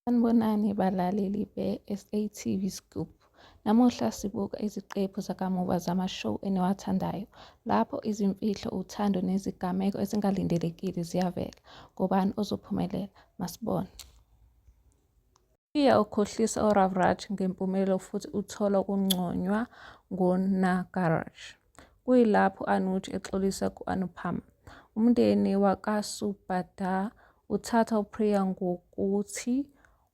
Sanibonani balaleli be-SATV Scoop. Namuhla sibuka iziqephu zakamuva zama-show eniwathandayo, lapho izimfihlo, uthando nezigameko ezingalindelekile ziyavela. Ngubani ozophumelela? Masibone. Priya ukhohlisa uRavraj ngempumelelo futhi uthola ukunconywa nguNagaraj. Kuyilapho u-Anuj exolisa ku-Anupama. Umndeni wakwaSubhadar uthatha uPriya ngokuthi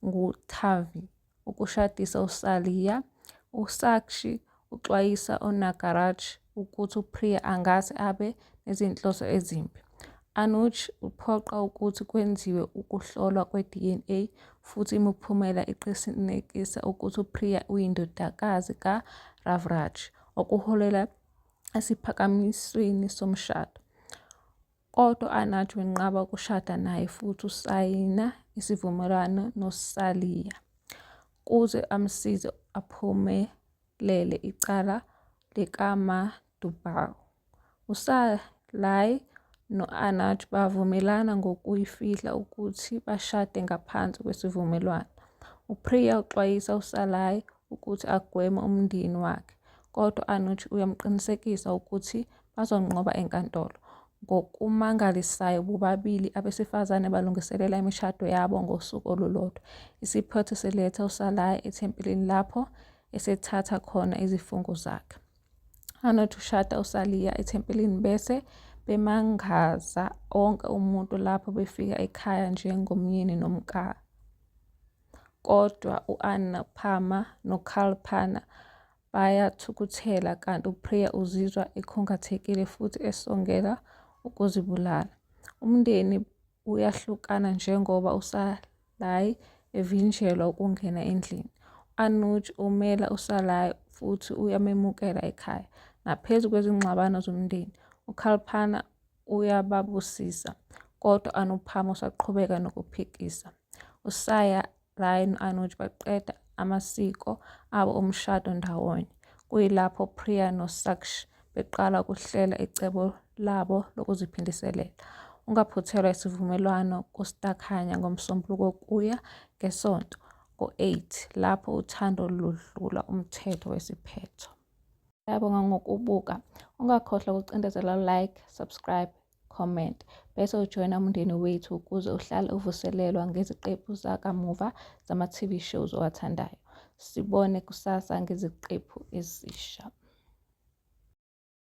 nguTanvi ukushadisa uSalya. USakshi uxwayisa uNagaraj ukuthi uPriya angase abe nezinhloso ezimbi. Anuj uphoqa ukuthi kwenziwe ukuhlolwa kwe-DNA futhi imiphumela iqinisekisa ukuthi uPriya uyindodakazi kaRavraj, okuholela esiphakamisweni somshado. Kodwa u-Anuj wenqaba ukushada naye futhi usayina isivumelwano noSalya ukuze amsize aphumelele icala likaMadhubhai. USalya no-Anuj bavumelana ngokuyifihla ukuthi bashade ngaphansi kwesivumelwano. UPriya uxwayisa uSalya ukuthi agweme umndeni wakhe, kodwa u-Anuj uyamqinisekisa ukuthi bazonqoba enkantolo. Ngokumangalisayo, bobabili abesifazane balungiselela imishado yabo ngosuku olulodwa. Isiphetho siletha uSalya ethempelini lapho esethatha khona izifungo zakhe. Anuj ushada uSalya ethempelini bese bemangaza wonke umuntu lapho befika ekhaya njengomyeni nomka. Kodwa u-Anupama noKalpana bayathukuthela kanti uPriya uzizwa ekhungathekile futhi esongela ukuzibulala. Umndeni uyahlukana njengoba uSalya evinjelwa ukungena endlini. U-Anuj umela uSalya futhi uyamemukela ekhaya. Naphezu kwezingxabano zomndeni, uKalpana uyababusisa, kodwa u-Anupama usaqhubeka nokuphikisa. USalya no-Anuj baqeda amasiko abo omshado ndawonye, kuyilapho Priya noSakshi beqala ukuhlela icebo labo lokuziphindiselela. Ungaphuthelwa isivumelwano kuStar Khanya ngoMsombuluko kuya ngeSonto ngo-8 lapho uthando ludlula umthetho wesiphetho. Ngiyabonga ngokubuka. Ungakhohlwa ukucindezela like, subscribe, comment bese ujoyina umndeni wethu ukuze uhlale uvuselelwa ngeziqephu zakamuva zama-TV shows owathandayo. Sibone kusasa ngeziqephu ezisha.